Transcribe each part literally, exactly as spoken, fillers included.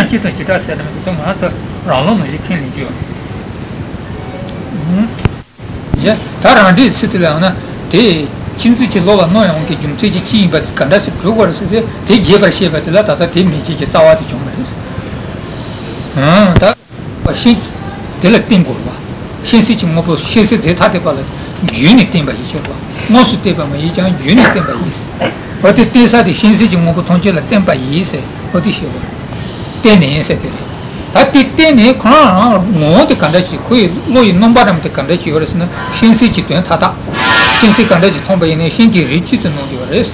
སྤྱི་དང་བྱེ་བྲག་ཟེར་ན་མི་འདུག་ང་ཚོ་རང་ལུགས་ནང་བཞིན་ཁས་ལེན་རྒྱུ་ཡོད། ད་རང་འགྲེལ་ཚུལ་དེ་ལ་ཡང་ན་དེ་ཅི་མཛོད་ཀྱི་བློ་ལ་སྣང་ཡོང་གི་རྒྱུ་མཚན་གྱི་ཅི་ཡིན་པ་དེ་ག་འདྲ་ཞིག་གྲུབ་དགོས་རེད་ཟེར་ཏེ་དེ་རྒྱས་པར་བཤད་པ་དེ་ལ་ད་ལྟ་དེ་མན་ཆད་ཀྱི་རྩ་བ་དེ་བྱུང་བ་རེད། ད་ཤིང་དེ་ལ་བརྟེན་དགོས་པ། ཤིང་གསལ་གྱི་དངོས་པོ་ཤིང་གསལ་རྫས་ཐ་དད་པ་ལ་རྒྱུད་ནས་བརྟེན་པ་ཡིན་ཞེས་པ། དངོས་སུ་བལྟས་པ་མ་ཡིན་ཀྱང་རྒྱུད་ནས་བརྟེན་པ་ཡིན། འོ་དེ་བརྟེན་ས་དེ་ཤིང་གསལ་གྱི་དངོས་པོ་ཐམས་ཅད་ལ་བརྟེན་པ་ཡིན་ཟེར། འོ་དེ་ཞེས་པ། བརྟེན་ནས་ཟེར་དེ་རེད། ད་དེ་བརྟེན་ནས་ཁོ་རང་རང་ངོ་བོ་དེ་ག་འདྲ་ཞིག་ཁོ་ཡི་བློ་ཡི་རྣམ་པ་རྣམས་དེ་ག་འདྲ་ཞིག་ཡོད་རེད་ཟེར་ན་ཤིང་གསལ་གྱི་དོན་མཐའ་དག་ཤིང་གསལ་ག་འདྲ་ཞིག་མཐོང་པ་ཡིན་ན་ཤིང་གི་རིགས་གཅིག་ཏུ་སྣང་གི་ཡོད་རེད།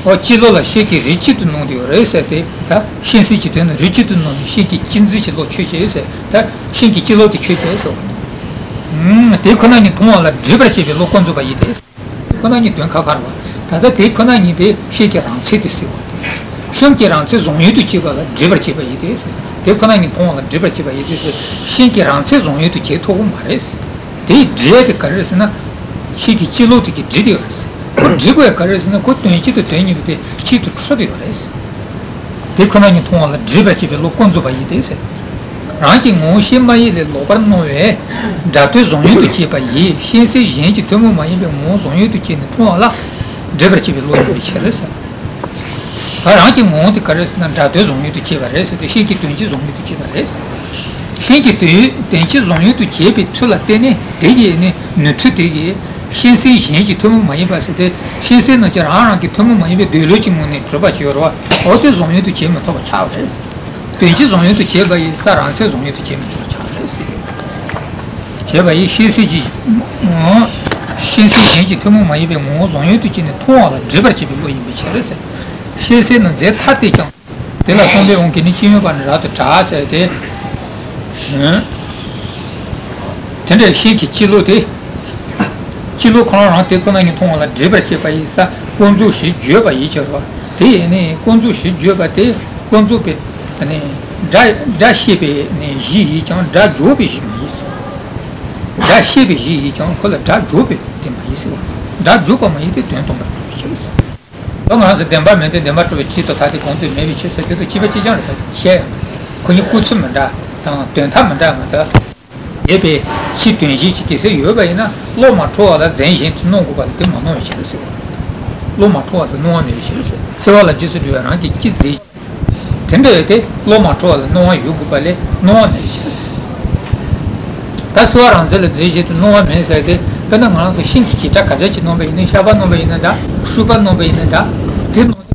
འོ་སྤྱི་བློ་ལ་ཤིང་གི་རིགས་གཅིག་ཏུ་སྣང་གི་ཡོད་རེད་ཟེར་ཏེ་ད་ཤིང་གསལ་གྱི་དོན་ནི་རིགས་གཅིག་ཏུ་སྣང་ནས་ཤིང་གི་སྤྱི་མཛོད་ཀྱི་བློ་ཆོས་ཅན་ཟེར་ད་ཤིང་གི་སྤྱི་བློ་དེ་ཆོས་ཅན་ཟེར་བ། དེ་ཁོ་ན་ཉིད་མཐོང་བ་ལ་སྒྲིབ་པར་བྱེད་པའི་བློ་ཀུན་རྫོབ་པ་ཡིན་ཏེ། ཁོ་ན་ཉིད་དོན་ཁ་ཁར་བ། ད་ལྟ་དེ་ཁོ་ན་ཉིད་དེ་ཤིང་གི་རང་མཚན་དེ་ཟེར་བ། ཤིང་གི་རང་མཚན་བཟང་ཡུལ་དུ་བྱེད་པ་ལ་སྒྲིབ་པར་བྱེད་པ་ཡིན་ཏེ། དེ་ཁོ་ན་ཉིད་མཐོང་བ་ལ་སྒྲིབ་པར་བྱེད་པ་ཡིན་ཏེ། ཤིང་གི་རང་མཚན་བཟང་ཡུལ་དུ་བྱེད་ཐུབ་ཀྱི་མ་རེད། དེའི་སྒྲིབ་དེ་ག་རེ་རེད་ཟེར་ན། ཤིང་གི་སྤྱི་བློ་དེ་གིས་སྒྲིབ་དེ་ཡོད་རེད། ཁོ་སྒྲིབ་པ་ག་རེ་རེད་ཟེར་ན་ཁོ་དོན་གཅིག་དང་དོན་གཉིས་པོ་དེ་གཅིག་ཏུ་འཁྲུལ་དེ་ཡོད་རེད། དེ་ཁོ་ན་ཉིད་མཐོང་བ་ལ་སྒྲིབ་པར་བྱེད་པའི་བློ་ཀུན་རྫོབ་པ་ཡིན་ཏེ། རང་གི་ངོ་བོ་ཤེས་མ་ཡིན་ལས་ལོག་པར་སྣང་བས། སྒྲ་དོན་བཟང་ཡུལ་དུ་བྱེད་པ་ཡིས་ཤིང་གསལ་གཞན་གྱི་ཐུན་མོང་མ་ཡིན་པའི་ངོ་བོ་བཟང་ཡུལ་དུ་བྱས་ནས་མཐོང་བ་ལ་སྒྲིབ་པར་བྱེད་པའི་བློ་ཡིན་པའི་ཕྱིར་ཟེར། ད་རང་གི་ངོ་བོ་དེ་ག་རེ་ཟེར་ན་སྒྲ་དོན་བཟང་ཡུལ་དུ་བྱེད་པ་རེད་ཟེར་ཏེ་ཤིང་གི་དོན་སྤྱི་བཟང་ཡུལ་དུ་བྱེད་པ་རེད། ཤིང་གི་དོན་དོན་སྤྱི་བཟང་ཡུལ་དུ་བྱེད་པའི་ཚུལ་ལ་བརྟེན་ནས་དེ་ཡིས་ནི་ནུས་མཐུ་དེ་གིས་ཤིང་གསལ་གཞན་གྱི་ཐུན་མོང་མ་ཡིན་པ་ཟེར་ཏེ་ཤིང་གསལ་རྣམས་ཀྱི་རང་རང་གི་ཐུན་མོང་མ་ཡིན་པའི་འདོད་ལུགས་ཀྱི་ངོས་ནས་གྲུབ་པ་ཅིག་ཡོད་རེད་བ། འོ་དེ་བཟང་ཡུལ་དུ་བྱེད་མི་ཐུབ་པ་ཆགས་པ་རེད། དོན་སྤྱི་བཟང་ཡུལ་དུ་བྱེད་པ་ཡིས་ས་རང་མཚན་བཟང་ཡུལ་དུ་བྱེད་མི་ཐུབ་པ་ཆགས་རེད་ཟེར། བྱེད་པ་ཡིས་ཤེས་གསལ་གྱི། ཤེས་གསལ་གཞན་གྱི་ཐུན་མོང་མ་ཡིན་པའི་ངོ་བོ་བཟང་ཡུལ་དུ་བྱས་ནས་མཐོང་བ་ལ་སྒྲིབ་པར་བྱེད་པའི་བློ་ཡིན་པའི་ཕྱིར་ཟེར། ཤེས་གསལ་ནི་རྫས་ཐ་དད་ཀྱང་། དེ་ལ་གསུངས་པའི་དབང་གིས་ནི་སྤྱི་ཡོངས་པ་ནི་རབ་ཏུ་གྲགས་ཟེར་ཏེ། དེ་འདྲའི་ཤིང་གི་སྤྱི་བློ་དེ། སྤྱི་བློ་ཁོ་རང་རང་དེ་ཁོ་ན་ཉིད་མཐོང་བ་ལ་སྒྲིབ་པར་བྱེད་པ་ཡིས་ས་ཀུན་རྫོབ་ཞེས་བརྗོད་པ་ཡིན་ཕྱིར་རོ། དེ་ཡིས་ནི་ཀུན་རྫོབ་ཞེས་བརྗོད་པ་དེ་ཀུན་རྫོབ་པའི་ནི་སྒྲ་སྒྲ་ཤེས་པའི་ནི་གཞི་ཡིན་ཀྱང་སྒྲ་འཇོག་པའི་གཞི་མ་ཡིན། སྒྲ་ཤེས་པའི་གཞི་ཡིན་ཀྱང་ཁོ་ལ་སྒྲ་འཇོག་པའི་དེ་མ་ཡིན་ཟེར་བ། སྒྲ་འཇོག་པ་མ་ཡིན་ཏེ་དོན་སྟོང་པར་གྲུབ་པའི་ཕྱིར། ད་ང་ཚོ་བདེན་པ་མེད་དེ་བདེན་པར་གྲུབ་པའི་ཕྱིར་དུ་ཐ་དད་གང་དུ་མེད་པའི་ཕྱིར་ཟེར་དེ་དང་གཅིག་པ་གཅིག་རྐྱང་རེད་ད་བཤད་ཡང་། ཁོ་གཉིས་སྐུལ་ཚུལ་མི་འདྲ་དང་དོན་དག་མི་འདྲ་མ་གཏོགས། འདས་པའི་ཕྱིའི་དོན་གཞན་གྱི་གེགས་སེལ་ཡོད་པ་ཡིན་ན་བློ་མ་འཕྲོ་བ་ལ་རྫས་གཞན་དུ་སྣང་དགོས་པ་ལ་དེ་མ་སྣང་བའི་ཕྱིར་ཟེར་བ། བློ་མ་འཕྲོ་བ་ལ་སྣང་བ་མེད་པའི་ཕྱིར་ཟེར། སེལ་བ་ལ་རྗེས་སུ་འགྲོ་བའི་རང་གི་སྤྱི་རྫས། དེ་འདྲ་ཡོད་དེ་བློ་མ་འཕྲོ་བ་ལ་སྣང་བ་ཡོད་དགོས་པ་ལས་སྣང་བ་མེད་པའི་ཕྱིར་ཟེར། ད་སེལ་བ་རང་རྫས་ལ་རྫས་གཞན་དུ་སྣང་བ་མེད་ཟེར་ཏེ་དཔེར་ན་ང་རང་ཚོ་ཤིང་གི་བྱེ་བྲག་ག་ཚད་ཅིག་སྣང་བ་ཡིན་ན་ཤ་པ་སྣང་བ་ཡིན་ན་འདྲ། སུལ་པ་སྣང་བ་ཡིན་ན་འདྲ། དེ་སྣང་